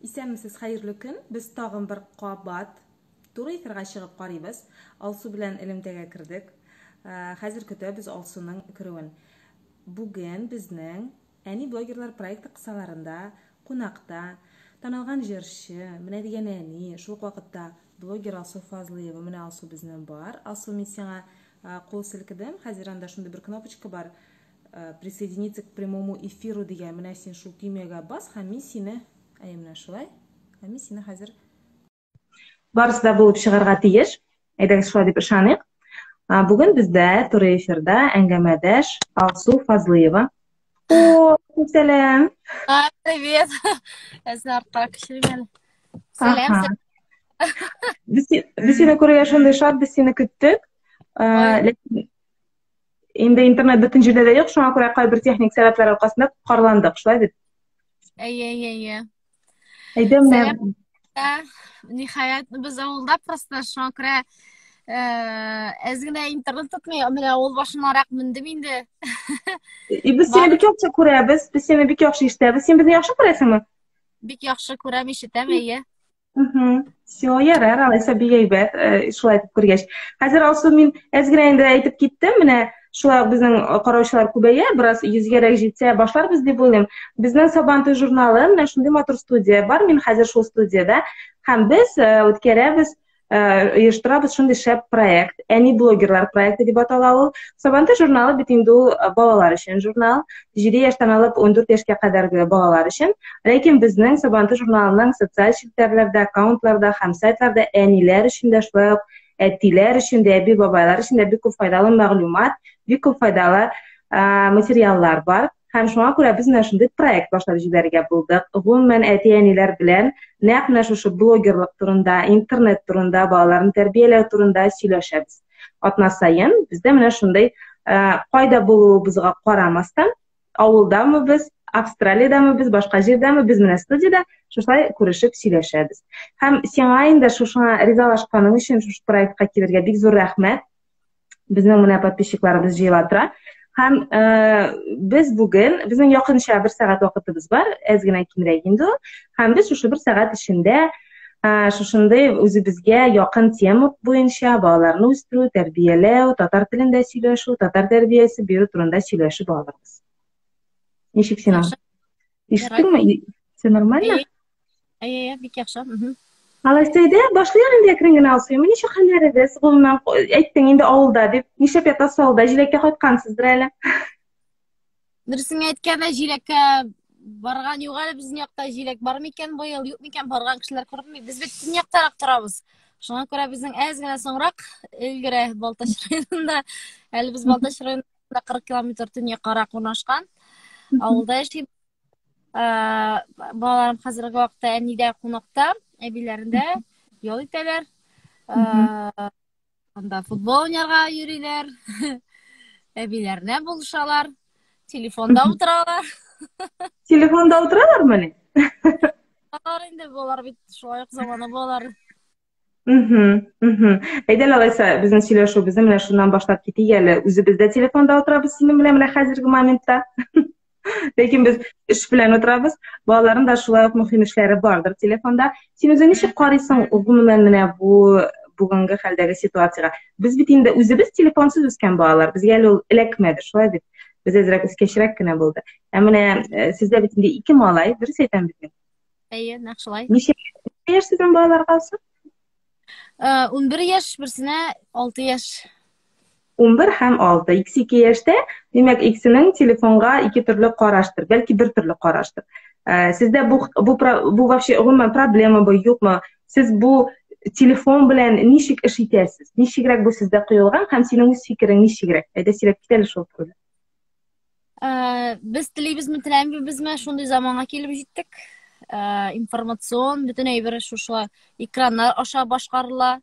Исәнмесез, хәерле көн. Без тагын бер кабат туры эфирга чыгып карыйбыз. Алсу белән элемтәгә кердек. Хәзер көтәбез Алсуның керүен. Бүген безнең Әни блогерлар проекты кысаларында кунакта танылган җырчы, менә дигән әни, шул ук вакытта блогер Алсу Фазлыева. Менә Алсу безнең бар. Алсу, мин сиңа кул селкедем. Хәзер анда шундый бер кнопочка бар. Присоединиться к прямому эфиру дигән. Менә син шул төймәгә бас һәм мин сине, әйе, менә шулай. Һәм мин сине хәзер барысы да булып чыгарга тиеш. Әйдәгез шулай дип ышаныйк. Бүген бездә туры эфирда әңгәмәдәш Алсу Фазлыева. О, сәлам. Привет. Әзер артка күчергән. Сәлам. Без сине күрергә шундый шат, без сине көттек. Ләкин инде интернет бөтен җирдә дә юк, шуңа күрә кайбер техник сәбәпләр аркасында карландык, шулай бит? Әйе, әйе, әйе. Әйдә менә. Ниһаять, без авылда просто шуңа күрә әз генә интернет тотмый, менә авыл башынарак мендем инде. И без сине бик яхшы күрәбез, без сине бик яхшы ишетәбез. Син безне яхшы күрәсеңме? Бик яхшы күрәм, ишетәм, әйе. Все, ярар, алайса бик әйбәт, шулай итеп күргәч. Хәзер Алсу, мин әз генә инде әйтеп киттем, менә шулай ук безнең караучылар күбәя, бераз йөзгәрәк җитсә башларбыз дип уйлыйм. Безнең Сабантуй журналы, менә шундый матур студия бар, мин хәзер шул студиядә. Һәм без үткәрәбез, оештырабыз шундый шәп проект, Әни блогерлар проекты дип атала ул. Сабантуй журналы бит инде ул балалар өчен журнал, 7 яшьтән алып 14 яшькә кадәрге балалар өчен. Ләкин безнең Сабантуй журналының социаль челтәрләрдә, аккаунтларда һәм сайтларда әниләр өчен дә, шулай ук әтиләр өчен дә, әби-бабайлар өчен дә бик күп файдалы мәгълүмат, бик күп файдалы материаллар бар. Һәм шуңа күрә без менә шундый проект башлап җибәрергә булдык. Гомумән, әти-әниләр белән нәкъ менә шушы блогерлык турында, интернет турында, балаларны тәрбияләү турында сөйләшәбез. Атна саен бездә менә шундый кайда булуыбызга карамастан, авылдамы без, Австралиядәме без, башка җирдәме, без менә студиядә шушылай күрешеп сөйләшәбез. Һәм сиңа инде шушыңа ризалашканың өчен шушы проектка килергә бик зур рәхмәт. Безнең менә подписчикларыбыз җыела тора. Һәм без бүген, безнең якынча бер сәгать вакытыбыз бар, әз генә кимрәк инде ул. Һәм без шушы бер сәгать эчендә шушындый үзебезгә якын тема буенча балаларны үстерү, тәрбияләү, татар телендә сөйләшү, татар тәрбиясе бирү турында сөйләшеп алырбыз. Ничек сиңа? Ишеттеңме? Все нормально? Әйе, бик яхшы. Алайса әйдә, башлыйк инде әкрен генә, Алсу. Ничек хәлләрегез? Гомумән, әйттең инде авылда дип. Нишләп ятасыз авылда? Җиләккә кайткансыздыр әле. Дөресен әйткәндә, җиләккә барган юк әле безнең якта. Җиләк бар микән быел, юк микән, барган кешеләр күренми. Без бит төньяктарак торабыз. Шуңа күрә безнең әз генә соңрак өлгерә Балтач районында. Әле без Балтач районында 40 километр төньяккарак урнашкан авылда яшибез. Балаларым хәзерге вакытта әнидә кунакта, әбиләрендә ял итәләр. Анда футбол уйнарга йөриләр. Әбиләренә булышалар. Телефонда утыралар. Телефонда утыралармыни? Алар инде болар бит шулай ук замана балалары. Мхм. Әйдә әле алайса, безнең сөйләшүебезне менә шуннан башлап китик әле. Үзебез дә телефонда утырабыз синең белән менә хәзерге моментта. Ләкин без эш белән утырабыз. Балаларның да шулай ук мөһим эшләре бардыр телефонда. Син үзең ничек карыйсың гомумән менә бу бүгенге хәлдәге ситуациягә? Без бит инде үзебез телефонсыз үскән балалар. Безгә әле ул эләкмәде, шулай бит? Без әзрәк үскәчрәк кенә булды. Ә менә сездә бит инде ике малай, дөрес әйтәм бит мин? Әйе, нәкъ шулай. Ничә яшь сезнең балаларга соң? 11 яшь, берсенә 6 яшь. 11 һәм 6. Икесе ике яшьтә, димәк, икесенең телефонга ике төрле караштыр, бәлки бер төрле караштыр. Сездә бу вообще гомумән проблема бу юкмы? Сез бу телефон белән ничек эш итәсез? Ничегрәк бу сездә куелган һәм синең үз фикерең ничегрәк? Әйдә сөйләп кит әле шул турыда. Без телибезме, теләмибезме, шундый заманга килеп җиттек. Информацион бөтен әйбер шушы экраннар аша башкарыла.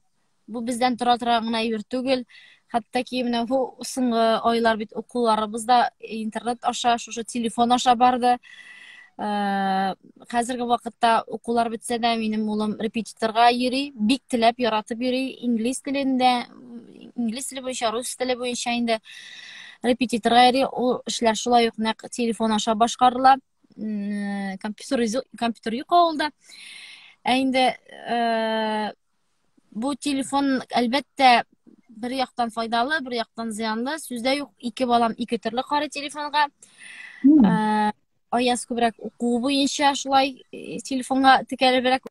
Бу бездән тора торган гына әйбер түгел. Хәтта ки менә бу соңгы айлар бит укуларыбыз да интернет аша, шушы телефон аша барды. Хәзерге вакытта укулар бетсә дә, минем улым репетиторга йөри, бик теләп, яратып йөри. Инглиз телендә, инглиз теле буенча, рус теле буенча инде репетиторга йөри. Ул эшләр шулай ук нәкъ телефон аша башкарыла. Компьютер компьютер юк авылда. Ә инде э, бу телефон әлбәттә бер яктан файдалы, бер яктан зыянлы. Сүздә юк, ике балам ике төрле карый телефонга. Э, Аяз күбрәк уку буенча шулай э, телефонга текәлебрәк.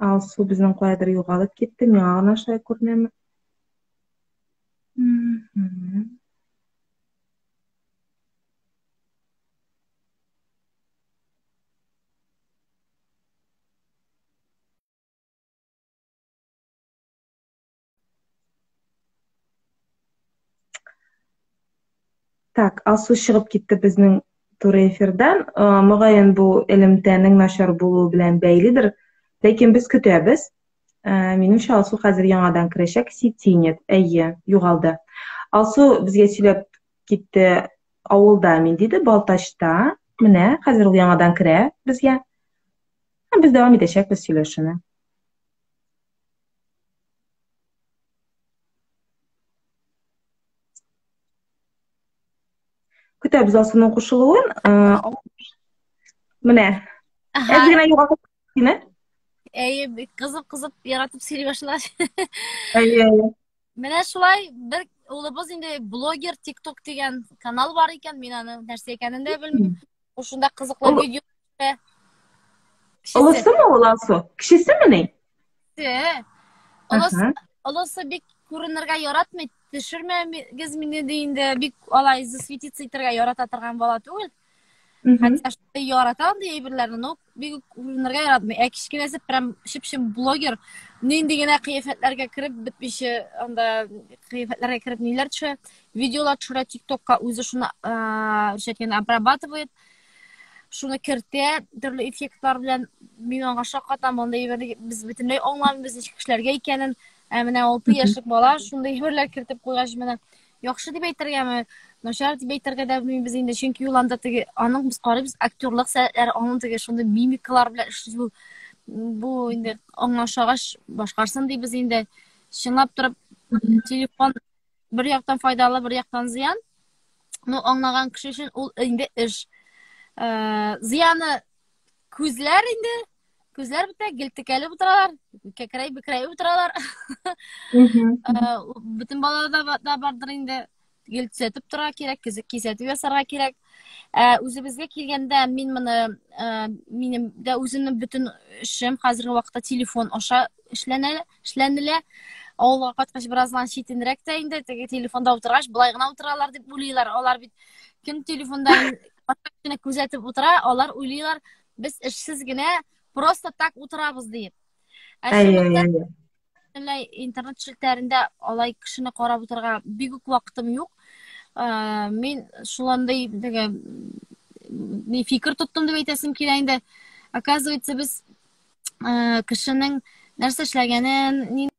Алсу безнең каядыр югалып китте, миңа гына шулай күренәме? Так, Алсу чыгып китте безнең туры эфирдан. Э, мөгаен бу элемтәнең начар булуы белән бәйледер. Ләкин без көтәбез. Э, минемчә, Алсу хәзер яңадан керәчәк. Сети нет. Әйе, югалды. Алсу безгә сөйләп китте авылда мин диде, Балтачта. Менә, хәзер ул яңадан керә безгә. Һәм без дәвам итәчәкбез сөйләшүне. Көтәбез Алсуның кушылуын. Э, менә. Әз генә югалтып сине. Әйе, бик кызып-кызып яратып сөйли башлады. Әйе, әйе. Менә шулай бер улыбыз инде блогер TikTok дигән канал бар икән, мин аның нәрсә икәнен дә белмим. Ул шунда кызыклы Ул- видео төшерә. Кечесе. Олысымы ул Алсу? Кечесеме ни? Кечесе. Олысы, Аһа. олысы бик күренергә яратмый, төшермәгез мине ди инде, бик алай засветиться итәргә ярата торган бала түгел. Мгм. Хотя шулай ярата андый әйберләрне, но бик үк күренергә яратмый. Ә кечкенәсе прям чып-чын блогер. Нинди генә кыяфәтләргә кереп бетмичә, анда кыяфәтләргә кереп ниләр төшә. Видеолар төшерә ТикТокка, үзе шуны русча обрабатывает. Шуны кертә төрле эффектлар белән. Мин аңа шаккатам, андый әйберне без бөтенләй аңламыйбыз ничек эшләргә икәнен. Ә менә 6 яшьлек бала шундый әйберләр кертеп куйгач, менә яхшы дип әйтергәме, начар дип әйтергә дә белмибез инде. Чөнки ул анда теге аның без карыйбыз актерлык сәләтләре, аның теге шундый мимикалар белән эшли. Бу инде аңа ошагач башкарсын дибез инде. Чынлап торып телефон бер яктан файдалы, бер яктан зыян. Ну, аңлаган кеше өчен ул инде эш. Э, зыяны күзләр инде, күзләр бетә, гел текәлеп утыралар, кәкрәй бекрәй утыралар. Э, бөтен балада да бардыр инде. Гел төзәтеп тора кирәк, кисәтеп ясарга кирәк. Ә үзебезгә килгәндә, мин моны, э, минем дә үземнең бөтен эшем хәзерге вакытта телефон аша эшләнә, эшләнелә. Авылга кайткач бераздан читенрәк тә инде, теге телефонда утыргач, болай гына утыралар дип уйлыйлар. Алар бит кем телефонда кешене күзәтеп утыра, алар уйлыйлар, без эшсез генә просто так утырабыз диеп. Ә чынлыкта бөтенләй интернет челтәрендә алай кешене карап утырырга бик үк вакытым юк. Э, мин шуландый теге ни фикер тоттым дип әйтәсем килә инде. Оказывается, без э, кешенең нәрсә эшләгәнен, ни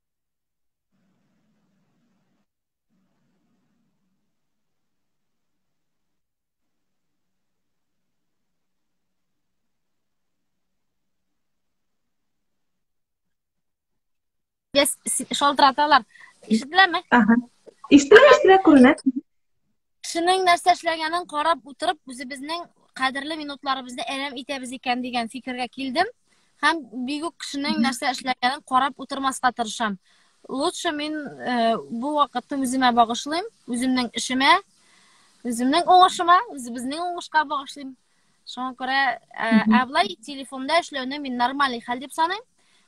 шалтыраталар. Ишетеләме? Ага. Ишетелә, ишетелә, күренә. Кешенең нәрсә эшләгәнен карап утырып, үзебезнең кадерле минутларыбызны әрәм итәбез икән дигән фикергә килдем. Һәм бик үк кешенең нәрсә эшләгәнен карап утырмаска тырышам. Лучше мин э, бу вакытны үземә багышлыйм, үземнең эшемә, үземнең уңышыма, үзебезнең уңышка багышлыйм. Шуңа күрә, ә, ә болай телефонда эшләүне мин нормальный хәл дип саныйм.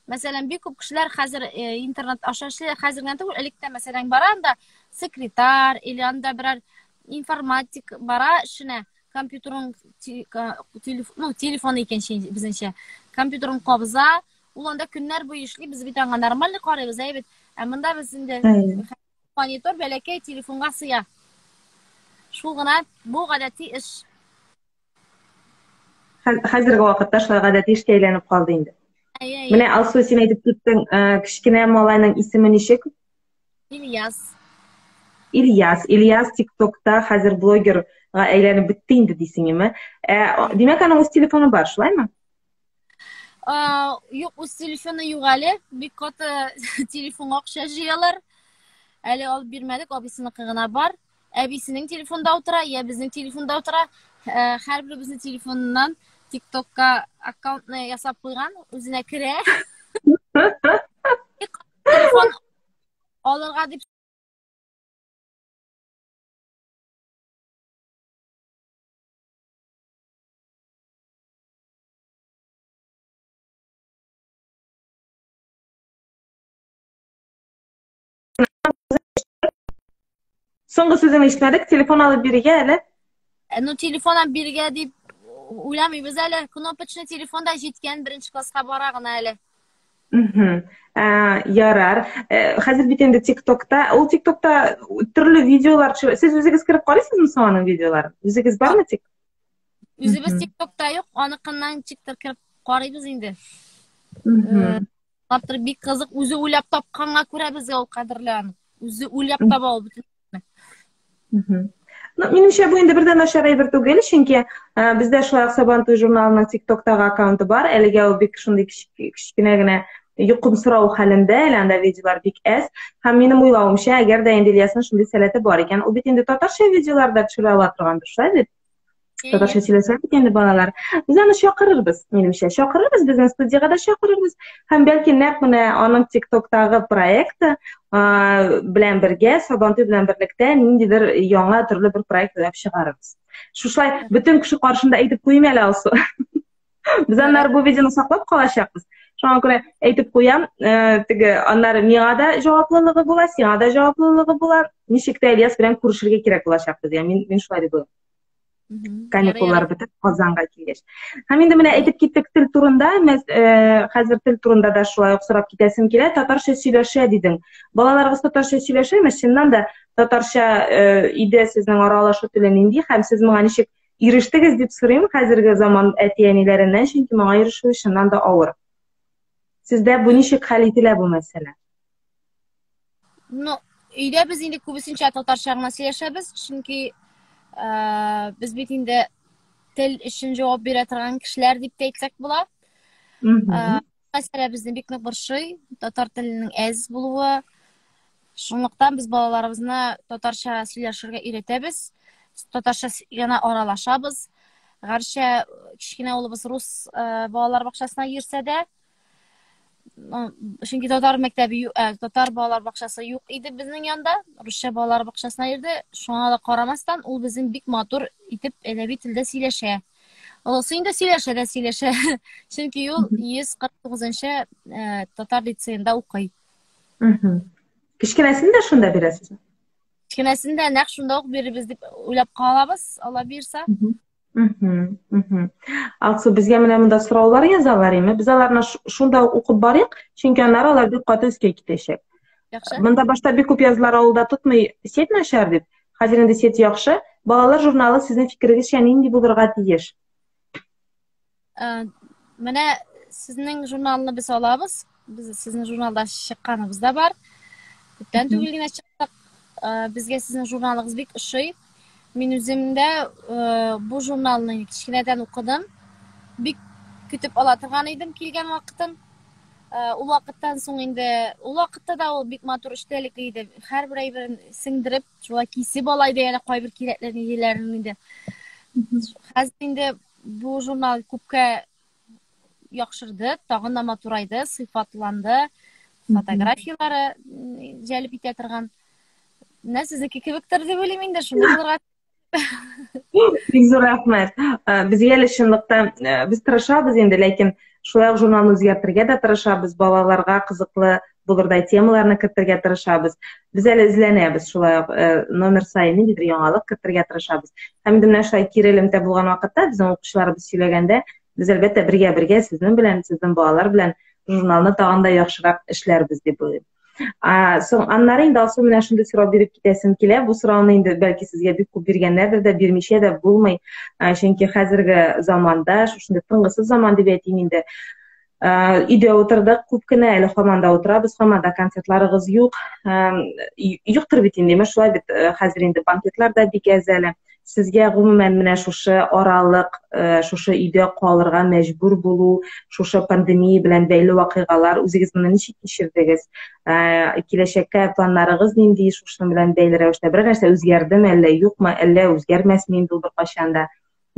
Мәсәлән, бик күп кешеләр хәзер э, интернет аша эшли, хәзер генә түгел, элек тә, мәсәлән, бара анда секретарь или анда берәр информатик бара эшенә, компьютерын телефон, ну, телефон икенче безнеңчә, компьютерын кабыза, ул анда көннәр буе эшли, без бит аңа нормально карыйбыз, әйе бит. Ә монда без инде монитор бәләкәй телефонга сыя. Шул гына бу гадәти эш. Хәзерге вакытта шулай гадәти эшкә әйләнеп калды инде. Әйе, әйе. Менә Алсу, син әйтеп киттең, э, кечкенә малайның исеме ничек? Ильяс. Ильяс. Ильяс ТикТокта хәзер блогерга әйләнеп бетте инде дисең, име? Ә, димәк, аның үз телефоны бар, шулаймы? Юк, үз телефоны юк әле. Бик каты телефонга акча җыялар. Әле алып бирмәдек, абыйсыныкы гына бар. Әбисенең телефонда утыра, я безнең телефонда утыра. Һәрберебезнең телефоныннан ТикТокка аккаунтны ясап куйган, үзенә керә. Телефон алырга дип Соңгы сүзеңне ишетмәдек, телефон алып бирергә әле. Ну, телефон алып бирергә дип уйламыйбыз әле. Кнопочный телефон да җиткән, беренче класска бара гына әле. Ярар. Хәзер бит инде ТикТокта, ул ТикТокта төрле видеолар төшерә. Сез үзегез кереп карыйсызмы соң аның видеоларын? Үзегез бармы тик? Үзебез ТикТокта юк, аныкыннан ничектер кереп карыйбыз инде. Таптыр бик кызык, үзе уйлап тапканга күрә безгә ул кадерле аны. Үзе уйлап таба ул бөтен. Ну, минемчә, бу инде бер дә начар әйбер түгел, чөнки бездә шулай ук Сабантуй журналының ТикТоктагы аккаунты бар. Әлегә ул бик шундый кечкенә генә йокымсырау хәлендә, әле анда видеолар бик әз. Һәм минем уйлавымча, әгәр дә инде Ильясның шундый сәләте бар икән, ул бит инде татарча видеолар да төшерә ала торгандыр, шулай бит? Татарча сөйләсә бит инде балалар. Без аны чакырырбыз, минемчә. Чакырырбыз, безнең студиягә дә чакырырбыз. Һәм бәлки нәкъ менә аның ТикТоктагы проекты белән бергә, Сабантуй белән берлектә ниндидер яңа төрле бер проект уйлап чыгарырбыз. Шушылай бөтен кеше каршында әйтеп куйыйм әле, Алсу. Без аннары бу видеоны саклап калачакбыз. Шуңа күрә әйтеп куям, теге аннары миңа да җаваплылыгы була, сиңа да җаваплылыгы була. Ничек тә Ильяс белән күрешергә кирәк булачак безгә. Мин шулай дип уйлыйм. Каникуллар бетеп, Казанга килгәч. Һәм инде менә әйтеп киттек тел турында, хәзер тел турында да шулай ук сорап китәсем килә. Татарча сөйләшә дидең. Балаларыгыз татарча сөйләшәме? Чыннан да татарча өйдә сезнең аралашу теле нинди һәм сез моңа ничек ирештегез дип сорыйм хәзерге заман әти-әниләреннән, чөнки моңа ирешү чыннан да авыр. Сездә бу ничек хәл ителә бу мәсьәлә? Ну, өйдә без инде күбесенчә татарча гына сөйләшәбез, чөнки без бит инде тел өчен җавап бирә торган кешеләр дип тә әйтсәк була. Мәсьәлә безне бик нык борчый, татар теленең әз булуы. Шунлыктан без балаларыбызны татарча сөйләшергә өйрәтәбез, татарча гына аралашабыз. Гәрчә кечкенә улыбыз рус балалар бакчасына йөрсә дә, чөнки татар мәктәбе, татар балалар бакчасы юк иде безнең янда, русча балалар бакчасына йөрде. Шуңа да карамастан, ул безнең бик матур итеп әдәби телдә сөйләшә. Олысы инде сөйләшә дә сөйләшә. Чөнки ул 149-нчы татар лицеенда укый. Кечкенәсен дә шунда бирәсезме? Кечкенәсен дә нәкъ шунда ук бирербез дип уйлап калабыз, Алла бирса. Алсу, безгә менә монда сораулар язалар име? Без аларны шунда ук укып барыйк, чөнки аннары алар бик каты өскә китәчәк. Яхшы. Монда башта бик күп яздылар, авылда тотмый, сеть начар дип. Хәзер инде сеть яхшы. Балалар журналы сезнең фикерегезчә нинди булырга тиеш? Менә сезнең журналны без алабыз. Без сезнең журналда чыкканыбыз да бар. Күптән түгел генә чыктык. Безгә сезнең журналыгыз бик ошый. Мин үзем дә бу журналны кечкенәдән укыдым. Бик көтеп ала торган идем килгән вакытын. Ул вакыттан соң инде, ул вакытта да ул бик матур эчтәлекле иде. Һәрбер әйберен сеңдереп, шулай кисеп ала иде әле кайбер кирәкле ниләрен инде. Хәзер инде бу журнал күпкә яхшырды, тагын да матурайды, сыйфатланды. Фотографияләре җәлеп итә торган. Менә сезнеке кебектер дип уйлыйм инде, шундый булырга. Бик зур рәхмәт. Безгә әле чынлыкта без тырышабыз инде, ләкин шулай ук журналны үзгәртергә дә тырышабыз, балаларга кызыклы булырдай темаларны кертергә тырышабыз. Без әле эзләнәбез, шулай ук номер саен ниндидер яңалык кертергә тырышабыз. Һәм инде менә шулай кире элемтә булган вакытта безнең укучыларыбыз сөйләгәндә, без әлбәттә бергә-бергә сезнең белән, сезнең балалар белән журналны тагын да яхшырак эшләрбез дип уйлыйм. Соң аннары инде Алсу менә шундый сорау биреп китәсем килә. Бу сорауны инде бәлки сезгә бик күп биргәннәрдер дә, бирмичә дә булмый. Чөнки хәзерге заманда, шушындый тынгысыз заман дип әйтим инде, өйдә утырдык күп кенә, әле һаман да утырабыз, һаман да концертларыгыз юк. Юктыр бит инде, шулай бит, хәзер инде банкетлар да бик әз әле. Сезгә гомумән менә шушы аралык, шушы өйдә калырга мәҗбүр булу, шушы пандемия белән бәйле вакыйгалар, үзегез моны ничек кичердегез? Киләчәккә планнарыгыз нинди шушының белән бәйле рәвештә? Берәр нәрсә үзгәрдеме, әллә юкмы, әллә үзгәрмәсме инде ул беркайчан да?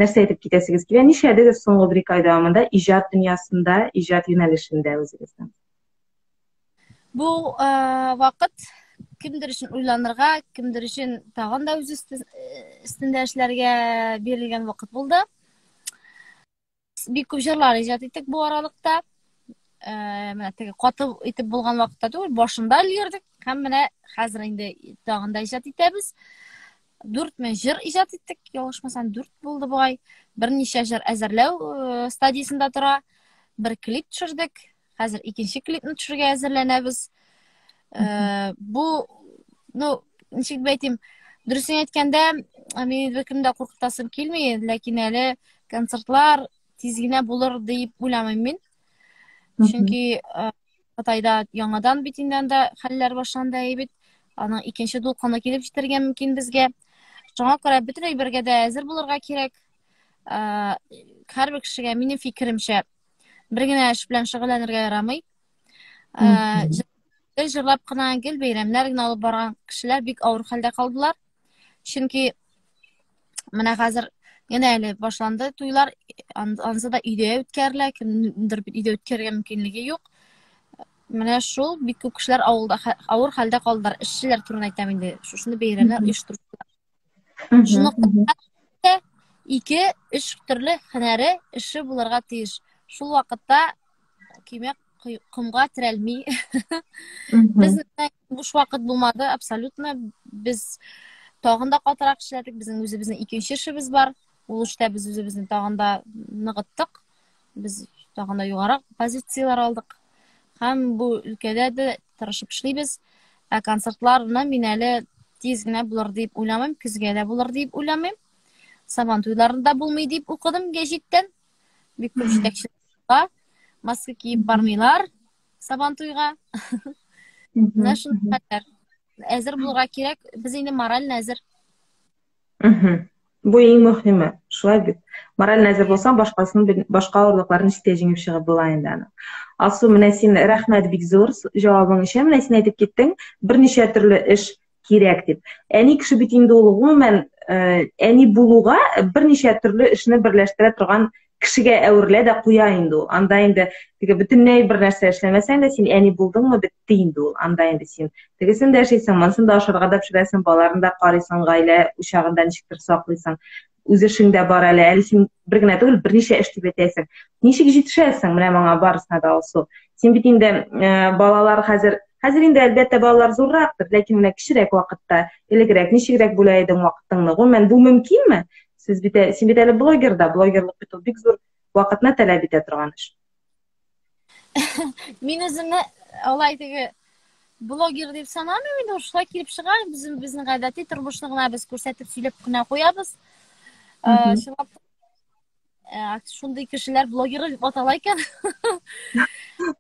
Нәрсә әйтеп китәсегез килә? Нишләдегез соңгы бер-ике ай дәвамында иҗат дөньясында, иҗат юнәлешендә үзегезнең? Бу вакыт кемдер өчен уйланырга, кемдер өчен тагын да үз өстендә эшләргә бирелгән вакыт булды. Бик күп җырлар иҗат иттек бу аралыкта. Менә теге каты итеп булган вакытта түгел, башында өлгердек һәм менә хәзер инде тагын да иҗат итәбез. 4000 җыр иҗат иттек, ялгышмасам, 4 булды бугай. Берничә җыр әзерләү стадиясендә тора. Бер клип төшердек. Хәзер икенче клипны төшерергә әзерләнәбез. Бу, ну, ничек дип әйтим, дөресен әйткәндә, мин беркемне дә куркытасым килми, ләкин әле концертлар тиз генә булыр дип уйламыйм мин. Чөнки Кытайда яңадан бит инде анда хәлләр башланды әй бит. Аның икенче дулкыны килеп җитәргә мөмкин безгә. Шуңа күрә бөтен әйбергә дә әзер булырга кирәк. Һәрбер кешегә, минем фикеремчә, бер генә эш белән шөгыльләнергә ярамый. Гел җырлап кына, гел бәйрәмнәр генә алып барган кешеләр бик авыр хәлдә калдылар. Чөнки менә хәзер генә әле башланды туйлар, ансы да өйдә үткәрелә, кемдер өйдә үткәрергә мөмкинлеге юк. Менә шул бик күп кешеләр авылда авыр хәлдә калдылар. Эшчеләр турында әйтәм инде. Шушындый бәйрәмнәр оештыручылар. Шунлыктан ике, өч төрле һөнәре, эше булырга тиеш. Шул вакытта көймә комга терәлми. Без буш вакыт булмады абсолютно. Без тагын да катырак эшләдек. Безнең үзебезнең икенче эшебез бар. Ул эштә без үзебезне тагын да ныгыттык. Без тагын да югарырак позицияләр алдык. Һәм бу өлкәдә дә тырышып эшлибез. Ә концертларны мин әле тиз генә булыр дип уйламыйм, көзгә дә булыр дип уйламыйм. Сабан туйларында булмый дип укыдым гәҗиттән. Бик күп җитәкчеләр маска киеп бармыйлар Сабан туйга. Менә шундый хәлләр. Әзер булырга кирәк. Без инде мораль әзер. Бу иң мөһиме, шулай бит. Мораль әзер булсаң, башкасын башка авырлыкларны ничек тә җиңеп чыгып була инде аны. Алсу, менә син рәхмәт бик зур җавабың өчен. Менә син әйтеп киттең, берничә төрле эш кирәк дип. Әни кеше бит инде ул гомумән әни булуга берничә төрле эшне берләштерә торган кешегә әверелә дә куя инде ул. Анда инде теге бөтенләй бер нәрсә эшләмәсәң дә, син әни булдыңмы, бетте инде ул. Анда инде син тегесен дә эшлисең, монысын да ашарга да пешерәсең, балаларны да карыйсың, гаилә учагын да ничектер саклыйсың. Үз эшең дә бар әле. Әле син бер генә түгел, берничә эш дип әйтәсең. Ничек җитешәсең менә моңа барысына да, Алсу? Син бит инде балалар хәзер Хәзер инде әлбәттә балалар зуррактыр, ләкин менә кечерәк вакытта, элегрәк ничегрәк бүлә идең вакытыңны? Гомумән, бу мөмкинме? Сез бит, син бит әле блогер да, блогерлык бит ул бик зур вакытны таләп итә торган эш. Мин үземне алай теге блогер дип санамыйм инде, шулай килеп чыга, безнең безнең гадәти тормышны гына без күрсәтеп сөйләп кенә куябыз. Чынлап шундый кешеләр блогер дип атала икән.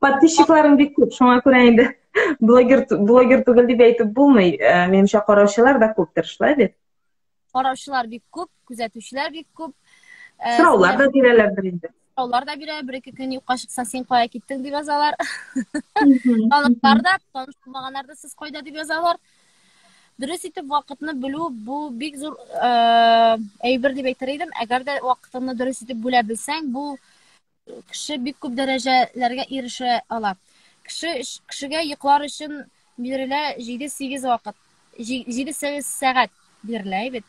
Подписчикларым бик күп, шуңа күрә инде блогер блогер түгел дип әйтеп булмый. Минемчә, караучылар да күптер, шулай бит? Караучылар бик күп, күзәтүчеләр бик күп. Сораулар да бирәләрдер инде. Сораулар да бирә, бер-ике көн юкка чыкса, син кая киттең дип язалар. Танышлар да, таныш булмаганнар да сез кайда дип язалар. Дөрес итеп вакытны бүлү бу бик зур әйбер дип әйтер идем. Әгәр дә вакытыңны дөрес итеп бүлә белсәң, бу кеше бик күп дәрәҗәләргә ирешә ала. Кеше кешегә йоклар өчен бирелә 7-8 вакыт. 7-8 сәгать бирелә бит.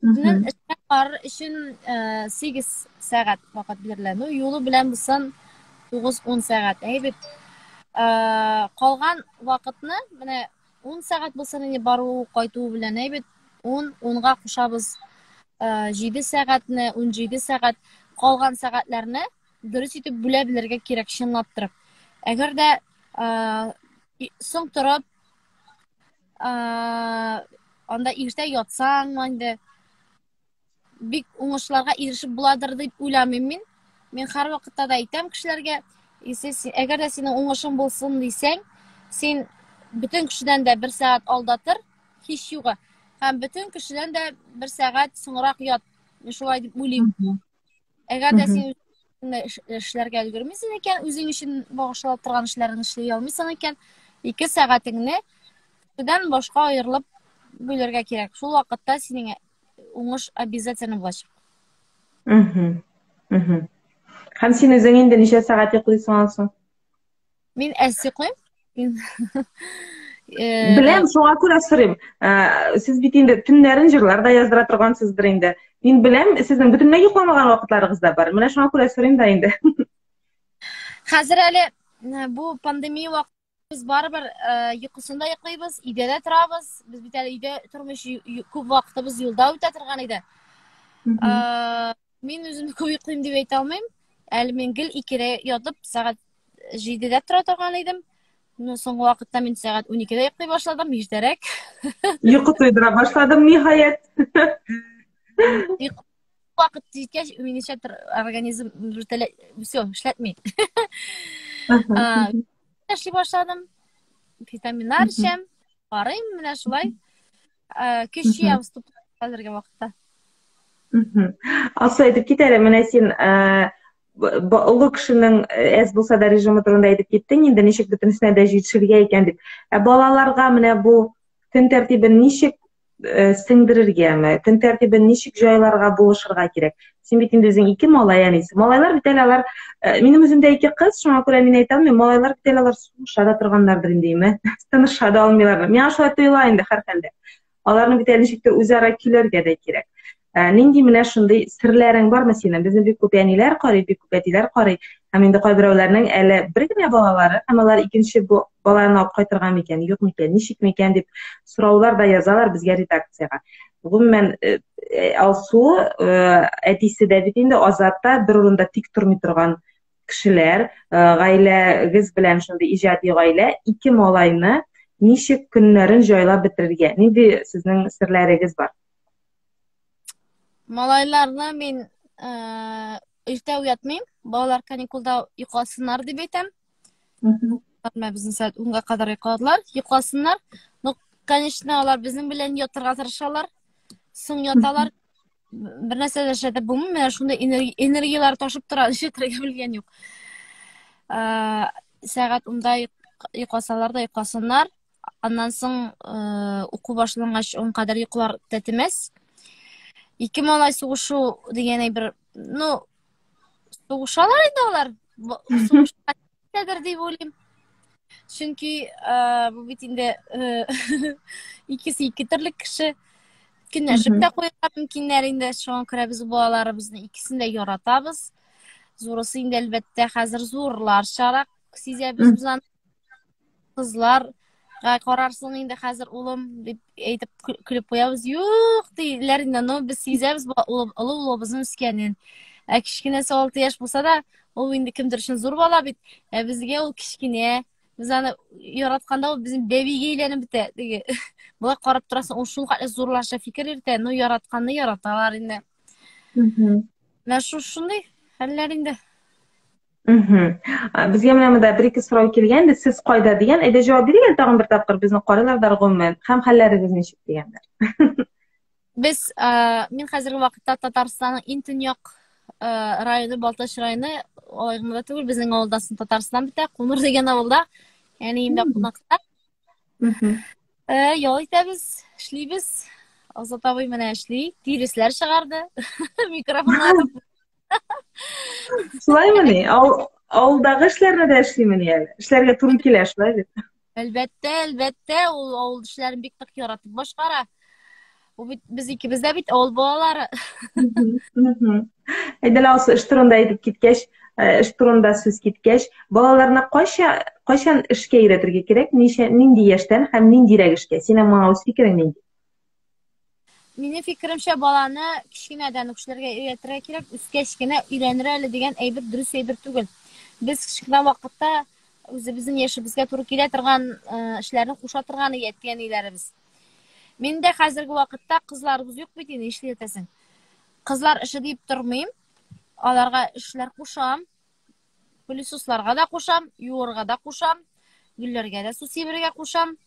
Үзенең эшкә барыр өчен 8 сәгать вакыт бирелә. Ну, юлы белән булсын 9-10 сәгать, әй бит. Калган вакытны менә 10 сәгать булсын инде бару, кайту белән, әй бит. 10, 10-га кушабыз 7 сәгатьне, 17 сәгать калган сәгатьләрне дөрес итеп бүлә белергә кирәк, чынлап торып. Әгәр дә соң торып, анда иртә ятсаң инде бик уңышларга ирешеп буладыр дип уйламыйм мин. Мин һәрвакытта да әйтәм кешеләргә, әгәр дә синең уңышың булсын дисәң, син бөтен кешедән дә бер сәгать алда тор, һич югы. Һәм бөтен кешедән дә бер сәгать соңрак ят. Мин шулай дип уйлыйм. Әгәр дә син эшләргә өлгермисең икән, үзең өчен багышлап торган эшләреңне эшли алмыйсың икән, ике сәгатеңне кешедән башка аерылып бүлергә кирәк. Шул вакытта синең уңыш обязательно булачак. Һәм син үзең инде ничә сәгать йоклыйсың алсың? Мин әз йоклыйм. Мин э, Беләм, шуңа күрә сорыйм. Э, сез бит инде төннәрен җырлар да яздыра торгансыздыр инде. Мин беләм, сезнең бөтенләй йокламаган вакытларыгыз да бар. Менә шуңа күрә сорыйм да инде. Хәзер әле э, бу пандемия вакыты без барыбер йокысын да йоклыйбыз, өйдә дә торабыз. Без бит әле өйдә тормыйча күп вакытыбыз юлда үтә торган иде. Мин үзем күп йоклыйм дип әйтә алмыйм. Әле мин гел икедә ятып, сәгать җидедә тора торган идем. Но соңгы вакытта мин сәгать уникедә йоклый башладым, иртәрәк. Йокы туйдыра башладым, ниһаять. Йокы вакыт җиткәч, минемчә, организм все, эшләтми. Эшли башладым. Витаминнар эчәм. Карыйм, менә шулай. Көч җыябыз хәзерге вакытта. Алсу, әйтеп кит әле, менә син олы кешенең әз булса да режимы турында әйтеп киттең инде, ничек бөтенесенә дә җитешергә икән дип. Ә балаларга менә бу көн тәртибен ничек сеңдерергәме, көн тәртибен ничек җайларга, булышырга кирәк? Син бит инде үзең ике малай әнисе. Малайлар бит әле алар, минем үземдә ике кыз, шуңа күрә мин әйтә алмыйм, малайлар бит әле алар сугыша да торганнардыр инде, име? Тыныша да алмыйлар. Миңа шулай тоела инде һәрхәлдә. Аларны бит әле ничектер үзара көйләргә дә кирәк. Нинди менә шундый серләрең бармы синең? Безне бик күп әниләр карый, бик күп әтиләр карый. Һәм инде кайберәүләрнең әле бер генә балалары, һәм алар икенче бу баланы алып кайтырга микән, юк микән, ничек микән дип сораулар да язалар безгә редакциягә. Гомумән, Алсу, әтисе дә бит инде Азат та бер урында тик тормый торган кешеләр, гаиләгез белән шундый иҗади гаилә, ике малайны ничек көннәрен җайлап бетерергә? Нинди сезнең серләрегез бар? Малайларны мин иртә уятмыйм. Балалар каникулда йокласыннар дип әйтәм. Менә безнең сәгать унга кадәр йокладылар. Йокласыннар. Но, конечно, алар безнең белән ятырга тырышалар. Соң яталар. Бер нәрсә дә эшләтеп булмый. Менә шундый энергияләр ташып тора, эшләтергә белгән юк. Сәгать унда йокласалар да йокласыннар. Аннан соң уку башлангач, он кадәр йокылар тәтемәс. Ике малай сугышу дигән әйбер, ну, сугышалар инде алар. Сугышадыр дип уйлыйм. Чөнки бу бит инде икесе ике төрле кеше. Көнләшеп тә куярга мөмкиннәр инде. Шуңа күрә без балаларыбызны икесен дә яратабыз. Зурысы инде әлбәттә хәзер зурларчарак сизәбез без аны. Кызларга карарсың инде хәзер улым дип әйтеп көлеп куябыз. Юк диләр инде, но без сизәбез олы улыбызның үскәнен. Ә кечкенәсе 6 яшь булса да, ул инде кемдер өчен зур бала бит. Ә безгә ул кечкенә. Без аны яратканда ул безнең бәбигә әйләнеп бетә. Теге болай карап торасың, ул шул хәтле зурлаша фикер йөртә, но яратканны яраталар инде. Менә шундый хәлләр инде. Безгә менә монда бер-ике сорау килгән инде, сез кайда дигән. Әйдә җавап бирик әле тагын бер тапкыр, безне карыйлар да гомумән. Һәм хәлләрегез ничек дигәннәр. Без, мин хәзерге вакытта Татарстанның иң төньяк районы Балтач районы, алай гына да түгел, безнең авылда соң Татарстан бетә, Куныр дигән авылда, әниемдә кунакта. Ял итәбез, эшлибез. Азат абый менә эшли, тиресләр чыгарды. Микрофоннар. Шулаймыни? Авылдагы эшләрне дә эшлимени әле? Эшләргә туры килә, шулай бит? Әлбәттә, әлбәттә, ул авыл эшләрен бик нык яратып башкара. Ул бит без икебез дә бит авыл балалары. Әйдә, Алсу, эш турында әйтеп киткәч, эш турында сүз киткәч, балаларны кайча, кайчан эшкә өйрәтергә кирәк, ничә, нинди яшьтән һәм ниндирәк эшкә? Синең моңа үз фикерең нинди? Минем фикеремчә, баланы кечкенәдән үк эшләргә өйрәтергә кирәк, үскәч кенә өйрәнер әле дигән әйбер дөрес әйбер түгел. Без кечкенә вакытта үзебезнең яшебезгә туры килә торган эшләрне куша торган иде әти-әниләребез. Мин дә хәзерге вакытта кызларыбыз юк бит инде, нишләтәсең? Кызлар эше дип тормыйм, аларга эшләр кушам. Пылесосларга да кушам, юырга да кушам, гөлләргә дә су сибергә кушам.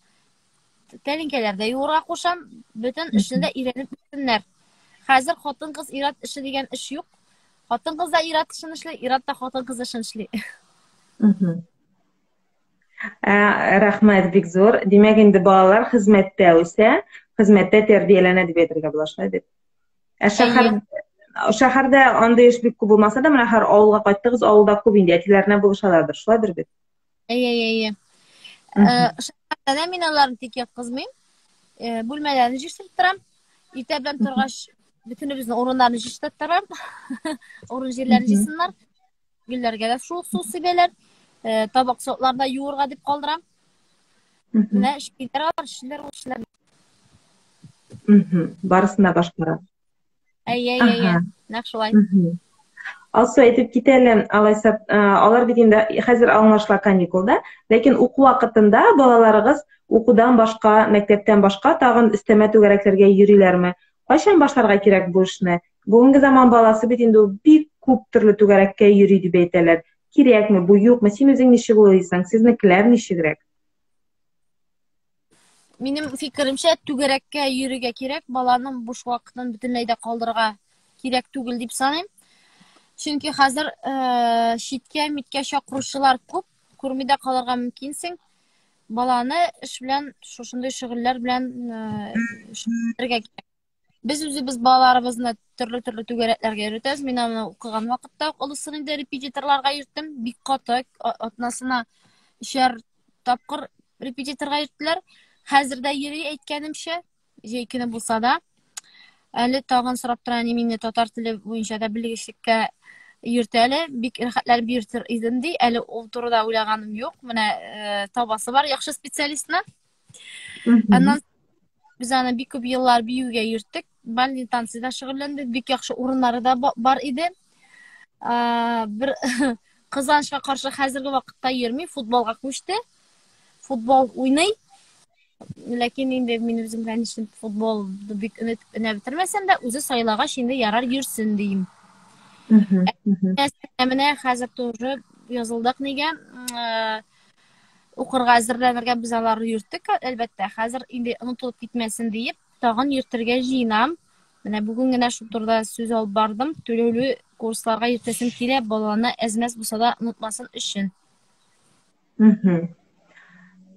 Тәлинкәләр дә юырга кушам. Бөтен эшне дә өйрәнеп үссеннәр. Хәзер хатын-кыз ир-ат эше дигән эш юк. Хатын-кыз да ир-ат эшен эшли, ир-ат та хатын-кыз эшен эшли. Ә, рәхмәт бик зур. Димәк, инде балалар хезмәттә үсә, хезмәттә тәрбияләнә дип әйтергә була, шулай бит? Ә шәһәр шәһәрдә андый эш бик күп булмаса да, менә һәр авылга кайттыгыз, авылда күп инде әтиләренә булышалардыр, шулайдыр бит? Әйе, әйе, әйе. Э, шәһәрдә дә мин аларны тик яткызмыйм. Э, бүлмәләрен җыештырып торам. Иртә белән торгач, бөтенебезнең урыннарын җыештырып торам. Урын җирләрен җыйсыннар. Гөлләргә дә шул су сибәләр. Э, табак савытларны да юырга дип калдырам. Менә эшлиләр алар, эшлиләр ул эшләрне. Барысын да башкара. Әйе, әйе, әйе. Нәкъ шулай. Алсу әйтеп китә әле, алайса, алар бит инде хәзер аңлашыла каникулда, ләкин уку вакытында балаларыгыз укудан башка, мәктәптән башка тагын өстәмә түгәрәкләргә йөриләрме? Кайчан башларга кирәк бу эшне? Бүгенге заман баласы бит инде ул бик күп төрле түгәрәккә йөри дип әйтәләр. Кирәкме бу, юкмы? Син үзең ничек уйлыйсың? Сезнекеләр ничегрәк? Минем фикеремчә, түгәрәккә йөрергә кирәк, баланың буш вакытын бөтенләй дә калдырырга кирәк түгел дип саныйм. Чөнки хәзер э, читкә, миткә чакыручылар күп, күрми дә калырга мөмкинсең. Баланы эш белән, шушындый шөгыльләр белән э, шөгыльләнергә кирәк. Без үзебез балаларыбызны төрле-төрле түгәрәкләргә йөртәбез. Мин аны укыган вакытта ук олысын инде репетиторларга йөрттем. Бик каты атнасына өчәр тапкыр репетиторга йөрттеләр. Хәзер дә йөри әйткәнемчә, җәй көне булса да. Әле тагын сорап тора әни мине татар теле буенча да белгечлеккә йөртә әле. Бик рәхәтләнеп йөртер идем ди. Әле ул турыда уйлаганым юк. Менә э, табасы бар яхшы специалистны. Аннан без аны бик күп еллар биюгә йөрттек. Бальный танцыда шөгыльләндек. Бик яхшы урыннары да бар иде. Бер кызганычка каршы хәзерге вакытта йөрми, футболга күчте. Футбол уйный. Ләкин инде мин үзем, конечно, футболны бик өнәп бетермәсәм дә, үзе сайлагач инде ярар йөрсен дим. Ә менә хәзер тоже язылдык нигә? Укырга әзерләнергә без аларны йөрттек, әлбәттә. Хәзер инде онытылып китмәсен диеп, тагын йөртергә җыенам. Менә бүген генә шул турыда сүз алып бардым. Түләүле курсларга йөртәсем килә, баланы әз-мәз булса да онытмасын өчен.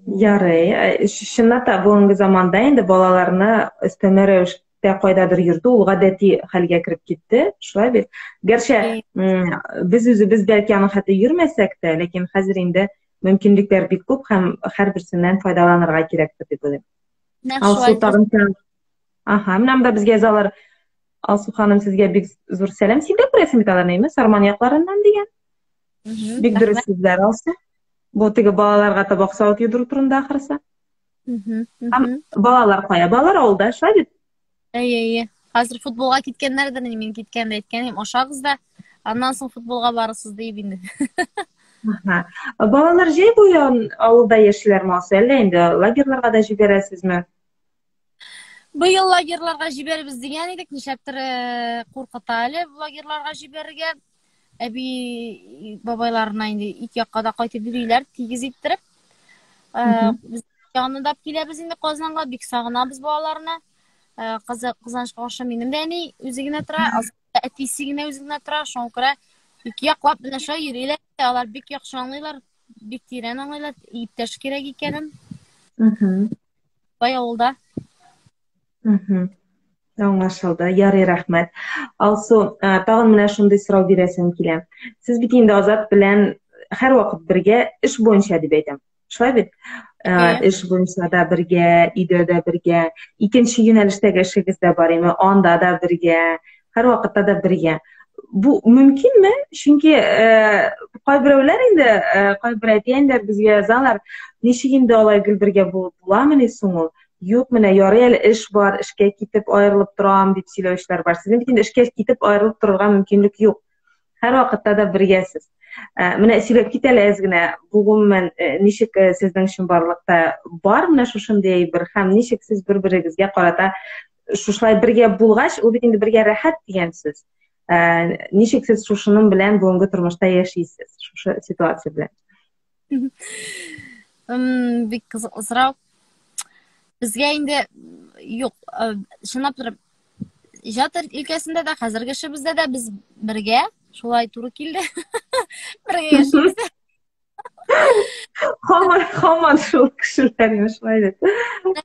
Ярый. Э, чынлап та бүгенге заманда инде балаларны өстәмә рәвештә тә кайдадыр йөртү ул гадәти хәлгә кереп китте, шулай бит. Гәрчә без үзебез бәлки аның хәтле йөрмәсәк тә, ләкин хәзер инде мөмкинлекләр бик күп һәм һәрберсеннән файдаланырга кирәктер дип уйлыйм. Алсу тагын Аха, менә монда безгә язалар. Алсу ханым, сезгә бик зур сәлам. Син дә күрәсең бит аларны, әйме? Сарман якларыннан дигән. Бик дөрес сүзләр, Алсу. Бу теге балаларга табак савыт юдыру турында ахрысы. Һәм балалар кая? Балалар авылда, шулай бит? Әйе, әйе. Хәзер футболга киткәннәрдер инде, мин киткәндә әйткән идем, ашагыз да, аннан соң футболга барырсыз диеп инде. Аһа. Балалар җәй буе авылда яшиләрме, Алсу, әллә инде лагерьларга да җибәрәсезме? Быел лагерьларга җибәрбез дигән идек, нишләптер э, куркыта әле лагерьларга җибәрергә. Әби бабайларына инде ике якка да кайтып йөриләр, тигез иттереп. Э, без янында киләбез инде Казанга, бик сагынабыз балаларны. Э, кызы кызганычка каршы минем дә әни үзе генә тора, әтисе генә үзе генә тора. Шуңа күрә ике яклап менә шулай йөриләр. Алар бик яхшы аңлыйлар, бик тирән аңлыйлар, иптәш кирәк икәнен. Бай авылда. Аңлашылды. Ярый, рәхмәт. Алсу, тагын менә шундый сорау бирәсем килә. Сез бит инде Азат белән һәрвакыт бергә эш буенча дип әйтәм. Шулай бит? Эш буенча да бергә, өйдә дә бергә, икенче юнәлештәге эшегез дә бар име, анда да бергә, һәрвакытта да бергә. Бу мөмкинме? Чөнки кайберәүләр инде, кайбер әти-әниләр безгә язалар, ничек инде алай гел бергә булып буламыни соң ул? Юк, менә ярый әле эш бар, эшкә китеп аерылып торам дип сөйләүчеләр бар. Сезнең бит инде эшкә китеп аерылып торырга мөмкинлек юк. Һәрвакытта да бергәсез. Ә, менә сөйләп кит әле әз генә, бу гомумән э, ничек э, сезнең чынбарлыкта бар менә шушындый әйбер һәм ничек сез бер-берегезгә карата шушылай бергә булгач, ул бит инде бергә рәхәт дигән сүз. Ә, ничек сез шушының белән бүгенге тормышта яшисез, шушы ситуация белән? Бик кызыклы сорау. Безгә инде юк, чынлап торып, иҗат өлкәсендә дә, хәзерге эшебездә дә без бергә, шулай туры килде. Бергә яшибез. Һаман, һаман шул кешеләр шулай дип.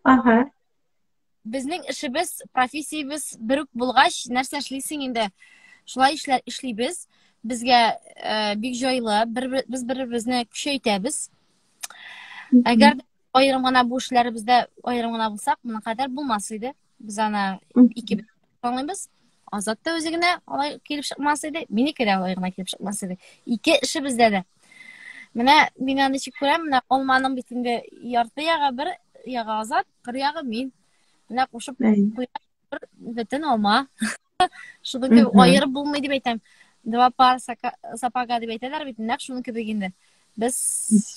Ага. Безнең эшебез, профессиябез бер үк булгач, нәрсә эшлисең инде? Шулай эшләр эшлибез. Безгә э, бик җайлы, бер, без бер-беребезне көчәйтәбез. Әгәр дә аерым гына бу эшләребездә аерым гына булсак, моның кадәр булмас иде. Без аны икебез аңлыйбыз. Азат та үзе генә алай килеп чыкмас иде, минеке дә алай гына килеп чыкмас иде. Ике эшебездә дә. Менә мин аны ничек күрәм, менә алманың бит инде ярты ягы бер ягы Азат, бер ягы мин. Менә кушып куя бер бөтен алма. Шуның кебек аерып булмый дип әйтәм. Два пар сапога дип әйтәләр бит, нәкъ шуның кебек инде. Без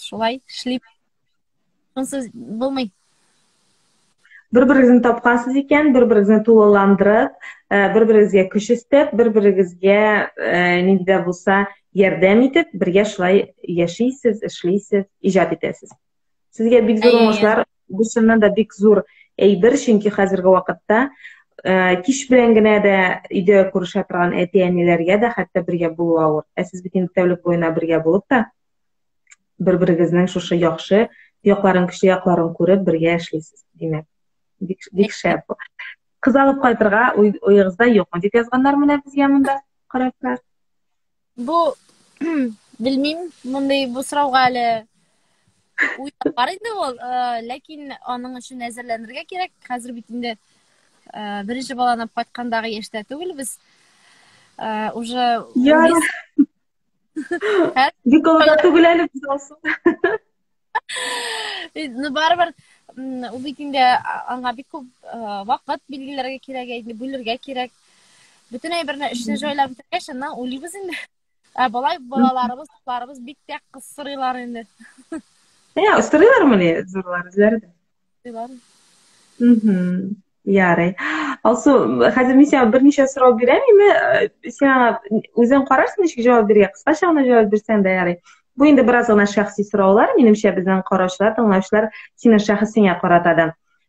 шулай эшлибез. Шунсыз булмый. Бер-берегезне тапкансыз икән, бер-берегезне тулыландырып, э, бер-берегезгә көч өстәп, бер-берегезгә э, нинди дә булса ярдәм итеп, бергә шулай яшисез, эшлисез, иҗат итәсез. Сезгә бик зур уңышлар. Бу чыннан да бик зур әйбер, чөнки хәзерге вакытта э, кич белән генә дә өйдә күрешә торган әти-әниләргә дә хәтта бергә булу авыр. Ә сез бит инде тәүлек буена бергә булып та бер-берегезнең шушы яхшы якларын, көчле якларын күреп бергә эшлисез, димәк. Бик, бик шәп. Кыз алып кайтырга уй, уегызда юкмы дип язганнар менә безгә монда караклар. Бу белмим, мондый бу сорауга әле уй бар инде ул, э, ләкин аның өчен әзерләнергә кирәк. Хәзер бит инде э, беренче баланы алып кайткандагы яшьтә түгел без. Э, уже Ярар. Бик олыда түгел әле без Алсу. Ну, барыбер ул бит инде аңа бик күп вакыт билгеләргә кирәк, инде бүлергә кирәк. Бөтен әйберне эшне җайлап бетергәч, аннан уйлыйбыз инде. Ә болай балаларыбыз, кызларыбыз бик тә кысырыйлар инде. Ә, сорыйлармыни зурлар үзләре дә? Сорыйлар. Ярый. Алсу, хәзер мин сиңа берничә сорау бирәм инде. Э, син аңа үзең карарсың, ничек җавап бирергә. Кыскача гына җавап бирсәң дә ярый. Бу инде бераз гына шәхси сораулар. Минемчә, безнең караучылар, тыңлаучылар синең шәхесеңә карата да,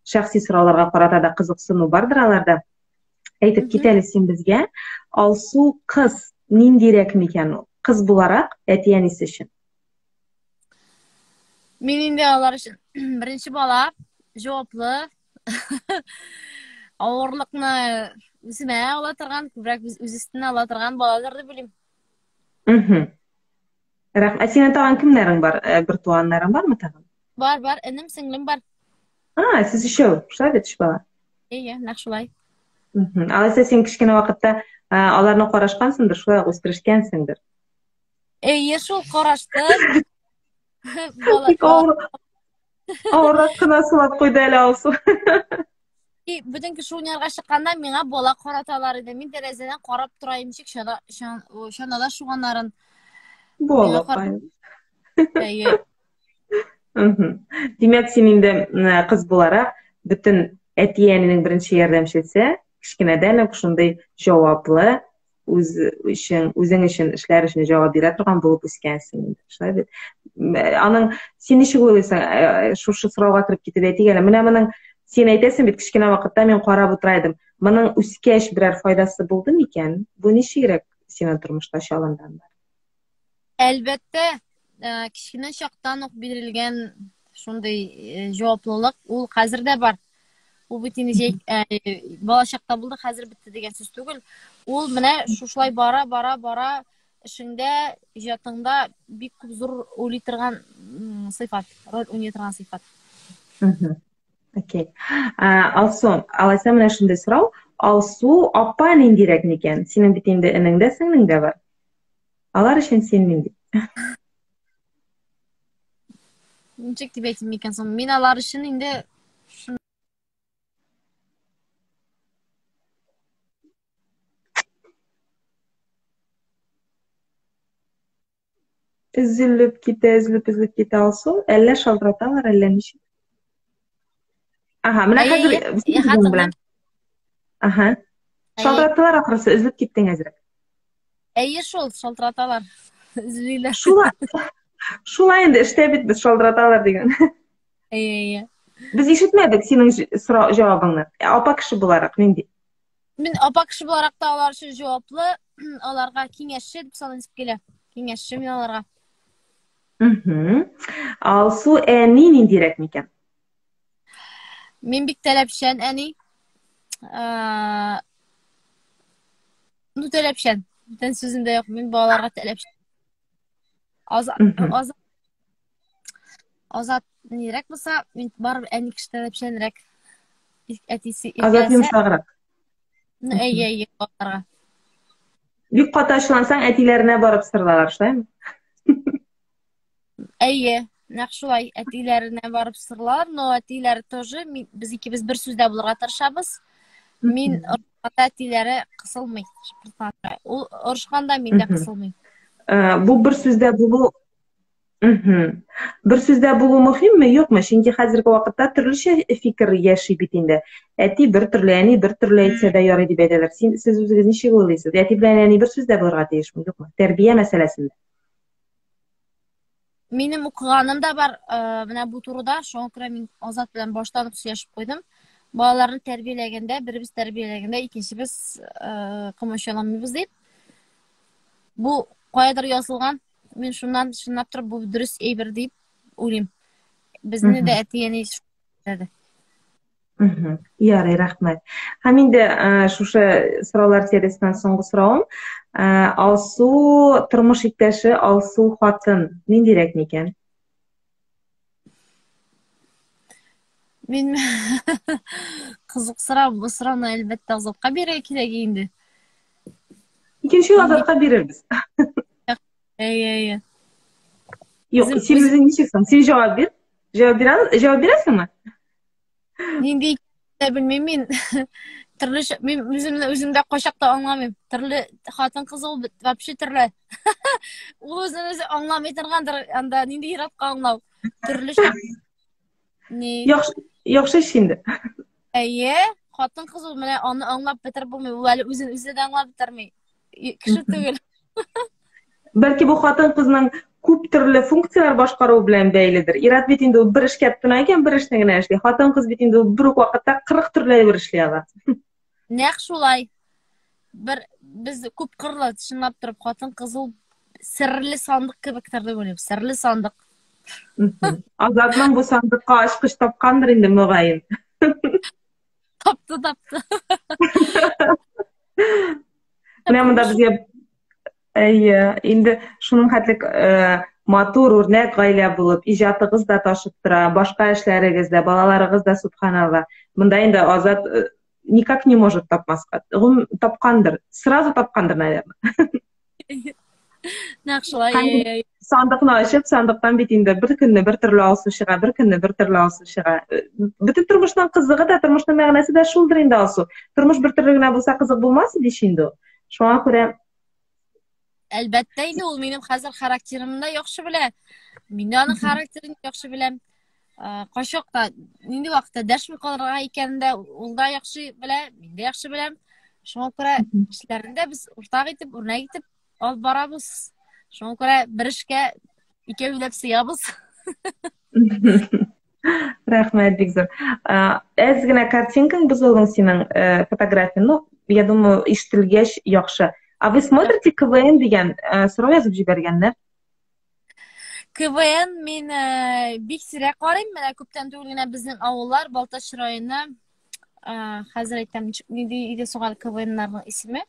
шәхси сорауларга карата да кызыксыну бардыр аларда. Әйтеп кит әле син безгә, Алсу кыз ниндирәк микән ул? Кыз буларак әти-әнисе өчен. Мин инде алар өчен беренче бала, җаваплы, авырлыкны үземә ала торган, күбрәк үз өстенә ала торган балалар дип уйлыйм. Мхм. Рәхмәт. Ә синең тагын кемнәрең бар? Э, бер туганнарың бармы тагын? Бар, бар, энем, сеңлем бар. А, сез өчәү, шулай бит, өч бала. Әйе, нәкъ шулай. Мхм. Алайса син кечкенә вакытта э, аларны карашкансыңдыр, шулай ук үстерешкәнсеңдер. Әйе, шул караштым. Бала, Бик авыр. Авыррак кына сулап куйды әле Алсу. Бөтен кеше уйнарга чыкканда миңа бала караталар иде. Мин тәрәзәдән карап тора идем, ничек чана, чанада шуганнарын. Бала. Әйе. Димәк, син инде кыз буларак бөтен әти-әнинең беренче ярдәмчесе, кечкенәдән үк шундый җаваплы, үз өчен, үзең өчен эшләр өчен җавап бирә торган булып үскәнсең инде. Шулай бит. Аның син ничек уйлыйсың, э, шушы сорауга кереп китеп әйтик әле. Менә моның син әйтәсең бит, кечкенә вакытта мин карап утыра идем. Моның үскәч берәр файдасы булды микән? Бу ничегрәк синең тормышта чалынган? Әлбәттә, э, кечкенә чактан ук бирелгән шундый э, җаваплылык ул хәзер дә бар. Ул бит инде җәй э, бала чакта булды, хәзер бетте дигән сүз түгел. Ул менә шушылай бара, бара, бара эшеңдә, иҗатыңда бик күп зур уйлый торган сыйфат, роль уйный торган сыйфат. Окей. Алсу, алайса менә шундый сорау. Алсу апа ниндирәк микән? Синең бит инде энең дә, сеңлең дә бар. Алар өчен син нинди? Ничек дип әйтим микән соң? Мин алар өчен инде Өзелеп китә, өзелеп өзелеп китә Алсу. Әллә шалтыраталар, әллә ничек. Ага, менә хәзер белән. Ага. Шалтыраттылар ахрысы, өзелеп киттең әзрәк. Әйе шул, шалтыраталар. Өзелиләр. Шулай. Шулай инде эштә бит без шалтыраталар дигән. Әйе, әйе. Без ишетмәдек синең сорау җавабыңны. Апа кеше буларак нинди? Мин апа кеше буларак та алар өчен җаваплы, аларга киңәшче дип саныйм килә. Киңәшче мин аларга. Алсу әни ниндирәк микән? Мин бик таләпчән әни. Ну, таләпчән. Бүтән сүзем дә юк. Мин балаларга таләпчән. Азат, Азат, Азат нирәк булса, мин барыбер әни кеше таләпчәнрәк. Әтисе Азат йомшаграк. Ну, әйе, әйе, балаларга. Бик каты ачулансаң, әтиләренә барып сырылалар, шулаймы? Әйе, нәкъ шулай, әтиләренә барып сырылалар, но әтиләре тоже, мин, без икебез бер сүздә булырга тырышабыз. Мин орышканда әтиләре кысылмый. Ул орышканда мин дә кысылмыйм. Э, бу бер сүздә булу Бер сүздә булу мөһимме, юкмы? Чөнки хәзерге вакытта төрлечә фикер яши бит инде. Әти бер төрле, әни бер төрле әйтсә дә ярый дип әйтәләр. Син сез үзегез ничек уйлыйсыз? Әти белән әни бер сүздә булырга тиешме, юкмы? Тәрбия мәсьәләсендә. Минем укыганым да бар, э, менә бу турыда, шуңа күрә мин Азат белән баштан ук сөйләшеп куйдым. Балаларны тәрбияләгәндә, беребез тәрбияләгәндә, икенчебез э, комачауламыйбыз дип. Бу каядыр язылган. Мин шуннан чынлап торып бу дөрес әйбер дип уйлыйм. Безне дә әти-әни эшләде. Ярый, рәхмәт. Һәм инде шушы сораулар сериясеннән соңгы соравым. Алсу тормыш иптәше, Алсу хатын ниндирәк микән? Мин кызык сорау, бу сорауны әлбәттә Азатка бирергә кирәк инде. Икенче Азатка бирербез. Әйе, әйе. Юк, син үзең ничек соң? Син җавап бир. Җавап бирә, җавап бирәсеңме? Нинди икәнен белмим мин. Төрле мин үземне үзем дә кайчакта аңламыйм. Төрле хатын-кыз ул вообще төрле. Ул үзен үзе аңламый торгандыр, анда нинди ир-атка аңлау. Төрле ни. Яхшы, яхшы эш инде. Әйе, хатын-кыз ул менә аны аңлап бетереп булмый. Ул әле үзен үзе дә аңлап бетерми. Кеше түгел. Бәлки бу хатын-кызның күп төрле функцияләр башкаруы белән бәйледер. Ир-ат бит инде ул бер эшкә тотына икән, бер эшне генә эшли. Хатын-кыз бит инде ул бер үк вакытта 40 төрле әйбер эшли ала. Нәкъ шулай. Бер без күп кырлы, чынлап торып, хатын-кыз ул серле сандык кебектер дип уйлыйм. Серле сандык. Азатның бу сандыкка ачкыч тапкандыр инде, мөгаен. Тапты, тапты. Менә монда безгә әйе, инде шуның хәтлек э, матур үрнәк гаилә булып, иҗатыгыз да ташып тора, башка эшләрегез дә, балаларыгыз да субханалла. Монда инде Азат э, никак не может тапмаска. Гом тапкандыр, сразу тапкандыр, наверное. Нәкъ шулай. Сандыкны ачып, сандыктан бит инде бер көнне бер төрле алсу чыга, бер көнне бер төрле алсу чыга. Э, бөтен тормышның кызыгы да, тормышның мәгънәсе дә шулдыр инде алсу. Тормыш бер төрле генә булса кызык булмас иде ич инде ул. Шуңа күрә Әлбәттә инде ул минем хәзер характерымны да яхшы белә. Мин дә аның характерын яхшы беләм. Кайчакта нинди вакытта дәшми калырга икәнен дә ул да яхшы белә, мин дә яхшы беләм. Шуңа күрә эшләрне дә без уртак итеп, үрнәк итеп алып барабыз. Шуңа күрә бер эшкә икәүләп сыябыз. Рәхмәт, бик зур. Әз генә картинкаң бозылган синең э, фотография. Ну, я думаю, ишетелгәч яхшы. А вы смотрите КВН дигән э, сорау язып җибәргәннәр? КВН мин э, бик сирәк карыйм. Менә күптән түгел генә безнең авыллар Балтач районы хәзер әйтәм, нинди иде соң әле КВНнарның исеме?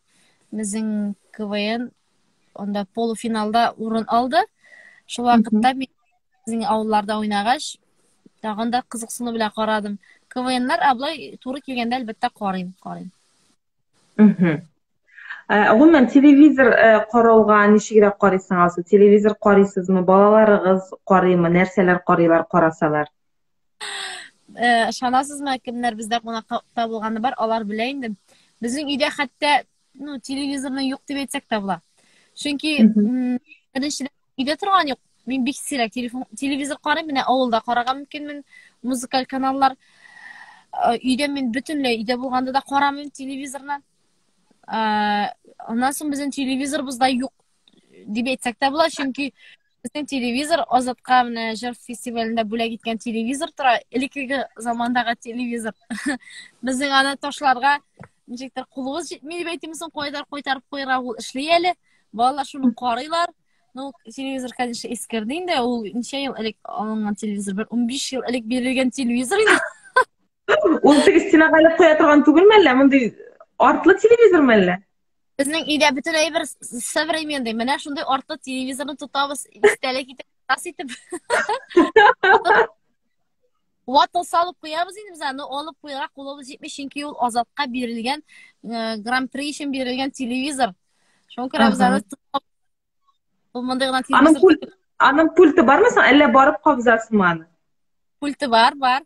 Безнең КВН анда полуфиналда урын алды. Шул вакытта мин безнең авылларда уйнагач, тагын да кызыксыну белән карадым. КВНнар абылай туры килгәндә әлбәттә карыйм, карыйм. Ә, гомумән, телевизор э, карауга ничегрәк карыйсың, Алсу? Телевизор карыйсызмы? Балаларыгыз карыймы? Нәрсәләр карыйлар, карасалар? Э, ышанасызмы, кемнәр бездә кунакта булганы бар, алар белә инде. Безнең өйдә хәтта ну, телевизорны юк дип әйтсәк тә була. Чөнки беренчедән өйдә торган юк. Мин бик сирәк телефон, телевизор карыйм, менә авылда карарга мөмкинмен, музыкаль каналлар. Э, өйдә мин бөтенләй өйдә булганда да карамыйм телевизорны. Э, аннан соң безнең телевизорыбыз да юк дип әйтсәк тә була, чөнки Безнең телевизор Азатка менә җыр фестивалендә бүләк иткән телевизор тора, элеккеге замандагы телевизор. Безнең аны ташларга ничектер кулыбыз җитми дип әйтим соң, кайдар кайтарып куярга ул эшли әле. Балалар шуны карыйлар. Ну, телевизор, конечно, искерде инде. Ул ничә ел элек алынган телевизор? Бер 15 ел элек бирелгән телевизор инде. Ул теге стенага элеп куя торган түгелме әллә? Мондый артлы телевизормы әллә? Безнең өйдә бөтен әйбер современный. Менә шундый артлы телевизорны тотабыз, истәлек итеп, тас итеп. Ватыл салып куябыз инде без аны алып куярга кулыбыз җитми, чөнки ул Азатка бирелгән э, гран-при өчен бирелгән телевизор. Шуңа күрә без аны Ул мондый гына Аның пульт, аның пульты бармы соң, әллә барып кабызасыңмы аны? Пульты бар, бар.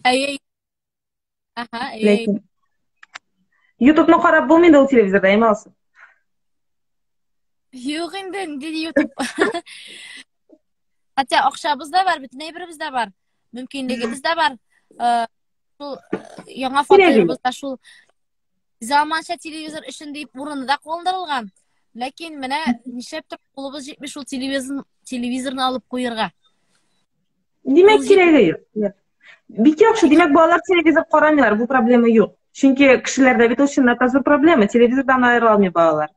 Әйе. Аһа, әйе. Ләкин YouTube-ны карап булмый инде ул телевизорда, әйме Алсу? Юк инде, нинди YouTube. Хотя акчабыз да бар, бөтен әйберебез дә бар, мөмкинлегебез дә бар. Э, шул э, яңа фатирыбыз да шул заманча телевизор өчен дип урыны да калдырылган. Ләкин менә нишләптер кулыбыз җитми шул телевизор телевизорны алып куерга. Димәк, кирәге юк. Бик яхшы, димәк, балалар телевизор карамыйлар, бу проблема юк. Чөнки кешеләрдә бит ул чынлап та зур проблема, телевизордан аерыла алмый балалар.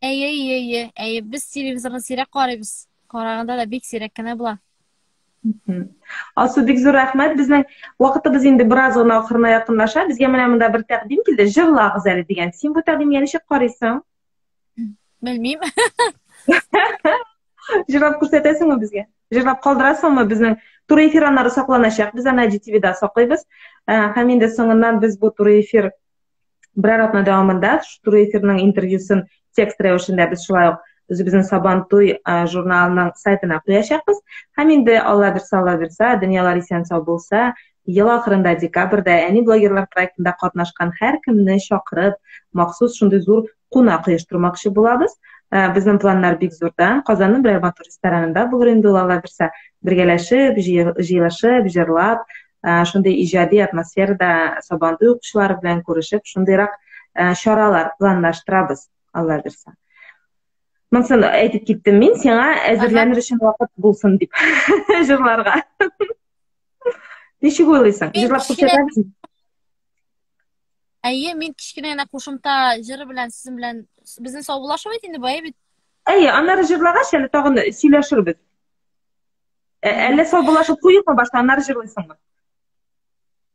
Әйе, әйе, әйе, әйе, без телевизорны сирәк карыйбыз. Караганда да бик сирәк кенә була. Алсу, бик зур рәхмәт. Безнең вакытыбыз инде бераз гына ахырына якынлаша. Безгә менә монда бер тәкъдим килде. Җырлагыз әле дигән. Син бу тәкъдимгә ничек карыйсың? Белмим. Җырлап күрсәтәсеңме безгә? Җырлап калдырасыңмы? Безнең туры эфир аннары сакланачак. Без аны IGTV-да саклыйбыз. Э, һәм инде соңыннан без бу туры эфир берәр атна дәвамында туры эфирның интервьюсын текст рәвешендә без шулай ук үзебезнең Сабантуй э, журналының сайтына куячакбыз. Һәм инде Алла бирсә, Алла бирсә, дөньялар исән-сау булса, ел ахырында декабрьдә Әни блогерлар проектында катнашкан һәркемне чакырып, махсус шундый зур кунак оештырмакчы булабыз. Э, безнең планнар бик зурдан. Казанның берәр матур ресторанында булыр инде ул, Алла бирсә, бергәләшеп, җыелышып, җырлап, э, шундый иҗади атмосферада Сабантуй укучылары белән күрешеп, шундыйрак э, чаралар планлаштырабыз, Алла бирсә. Монысын әйтеп киттем мин, сиңа әзерләнер өчен вакыт булсын дип җырларга. Ничек уйлыйсың? Җырлап күрсәтәбезме? Әйе, мин кечкенә генә кушымта җыры белән сезнең белән безнең саубуллашу бит инде бу, әйе бит? Әйе, аннары җырлагач әле тагын сөйләшербез. Ә, әллә саубуллашып куйыкмы башта, аннары җырлыйсыңмы?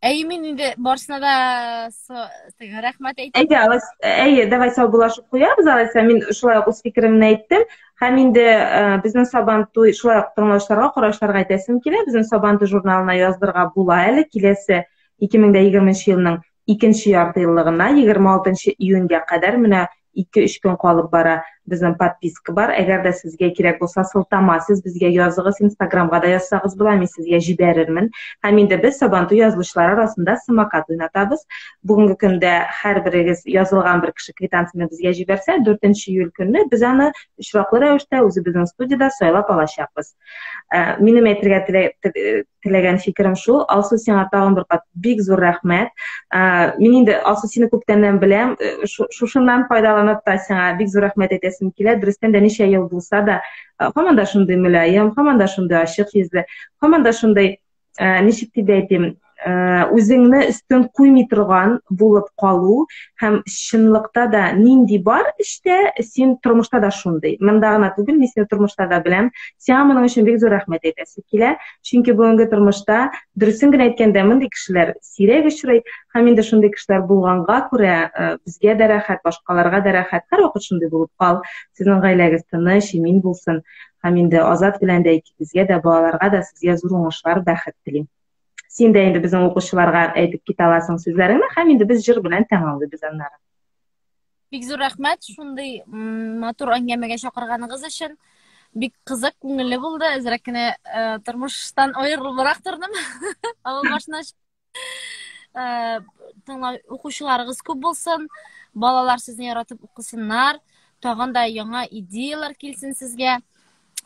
Әйе, мин инде барысына да теге рәхмәт әйтеп. Әйдә, алайса, әйе, давай саубуллашып куябыз, алайса, мин шулай ук үз фикеремне әйттем. Һәм инде э, безнең Сабантуй шулай ук тыңлаучыларга, караучыларга әйтәсем килә, безнең Сабантуй журналына яздырга була әле киләсе 2020 елның икенче яртыеллыгына 26 июньгә кадәр менә 2-3 көн калып бара безнең подписка бар. Әгәр дә сезгә кирәк булса, сылтама, сез безгә языгыз, Инстаграмга да язсагыз була, мин сезгә җибәрермен. Һәм инде без Сабантуй язылучылар арасында самокат уйнатабыз. Бүгенге көндә һәрберегез язылган бер кеше квитанцияне безгә җибәрсә, 4 июль көнне без аны очраклы рәвештә үзебезнең студиядә сайлап алачакбыз. Ә, минем әйтергә теләгән фикерем шул. Алсу, сиңа тагын бер кат бик зур рәхмәт. Ә, мин инде Алсу сине күптәннән беләм. Э, шушыннан файдаланып та сиңа бик зур рәхмәт әйтәсем килә. Дөрестән дә ничә ел булса да, э, һаман да шундый мөлаем, һаман да шундый ачык йөзле, һаман да шундый ә, ничек дип әйтим, ә, үзеңне өстен куймый торган булып калу һәм чынлыкта да нинди бар эштә, син тормышта да шундый. Монда гына түгел, мин сине тормышта да беләм. Сиңа моның өчен бик зур рәхмәт әйтәсе килә. Чөнки бүгенге тормышта, дөресен генә әйткәндә, мондый кешеләр сирәк очрый һәм инде шундый кешеләр булганга күрә, э, безгә дә рәхәт, башкаларга да рәхәт. Һәрвакыт шундый булып кал. Сезнең гаиләгез тыныч, имин булсын. Һәм инде Азат белән дә икегезгә дә, балаларга да сезгә зур уңышлар, бәхет телим. Син дә инде безнең укучыларга әйтеп китә аласың сүзләреңне, һәм инде без җыр белән тәмамлыйбыз аннары. Бик зур рәхмәт шундый матур әңгәмәгә чакырганыгыз өчен. Бик кызык, күңелле булды. Әзрәк кенә э, тормыштан аерылыбрак тордым. Авыл башына Э, тыңлау укучыларыгыз күп булсын. Балалар сезне яратып укысыннар. Тагын да яңа идеялар килсен сезгә.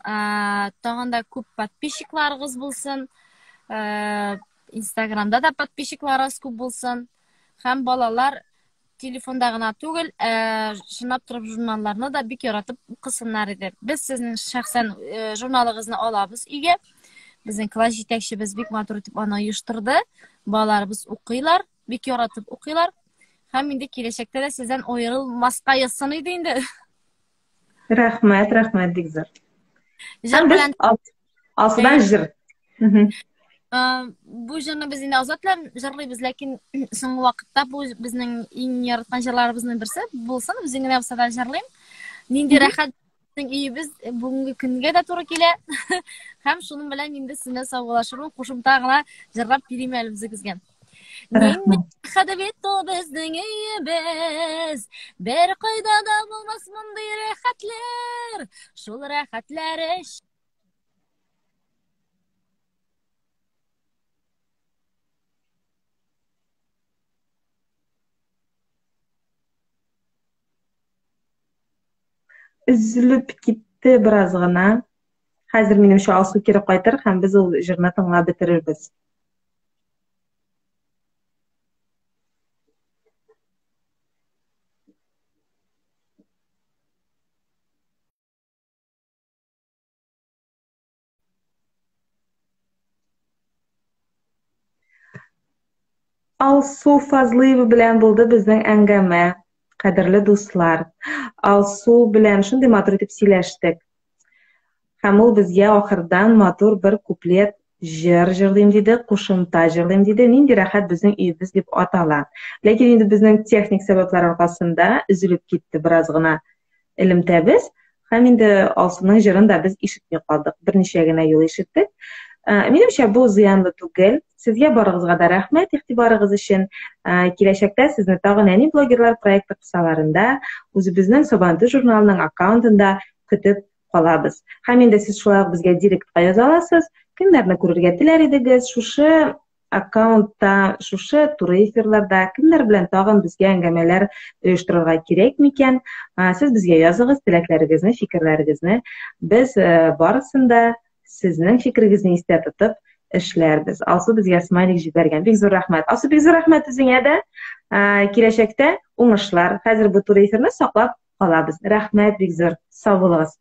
Тагын да күп подписчикларыгыз булсын. Инстаграмда да подписчикларыгыз күп булсын. Һәм балалар телефонда гына түгел, ә чынлап торып журналларны да бик яратып укысыннар иде. Без сезнең шәхсән журналыгызны алабыз өйгә. Безнең класс җитәкчебез бик матур итеп аны оештырды. Балаларыбыз укыйлар, бик яратып укыйлар. Һәм инде киләчәктә дә сездән аерылмаска язсын иде инде. Рәхмәт, рәхмәт бик зур. Җыр белән Алсудан җыр. Бу җырны без инде Азат белән җырлыйбыз, ләкин соңгы вакытта бу безнең иң яраткан җырларыбызның берсе булсын, үзем генә булса да җырлыйм. Нинди рәхәт безнең өебез бүгенге көнгә дә туры килә. Һәм шуның белән инде сезне саубуллашырмын, кушымта гына җырлап бирим әле үзегезгә. Нинди рәхәт бит ул безнең өебез, бер кайда да булмас мондый рәхәтләр, шул рәхәтләр өчен Өзелеп китте бераз гына. Хәзер минемчә Алсу кире кайтыр һәм без ул җырны тыңлап бетерербез. Алсу Фазлыева белән булды безнең әңгәмә. Кадерле дуслар, Алсу белән шундый матур итеп сөйләштек. Һәм ул безгә ахырдан матур бер куплет җыр җырлыйм диде, кушымта җырлыйм диде. Нинди рәхәт безнең өебез дип атала. Ләкин инде безнең техник сәбәпләр аркасында өзелеп китте бераз гына элемтәбез. Һәм инде Алсуның җырын да без ишетми калдык. Берничә генә юл ишеттек. Минемчә, бу зыянлы түгел. Сезгә барыгызга да рәхмәт игътибарыгыз өчен. Киләчәктә сезне тагын Әни блогерлар проекты кысаларында үзебезнең Сабантуй журналының аккаунтында көтеп калабыз. Һәм инде сез шулай ук безгә директка яза аласыз. Кемнәрне күрергә теләр идегез? Шушы аккаунтта, шушы туры эфирларда кемнәр белән тагын безгә әңгәмәләр оештырырга кирәк микән? Сез безгә языгыз теләкләрегезне, фикерләрегезне. Без э, барысын да сезнең фикерегезне истә тотып эшләрбез. Алсу безгә смайлик җибәргән. Бик зур рәхмәт. Алсу, бик зур рәхмәт үзеңә дә. Киләчәктә уңышлар. Хәзер бу туры эфирны саклап калабыз. Рәхмәт бик зур. Сау булыгыз.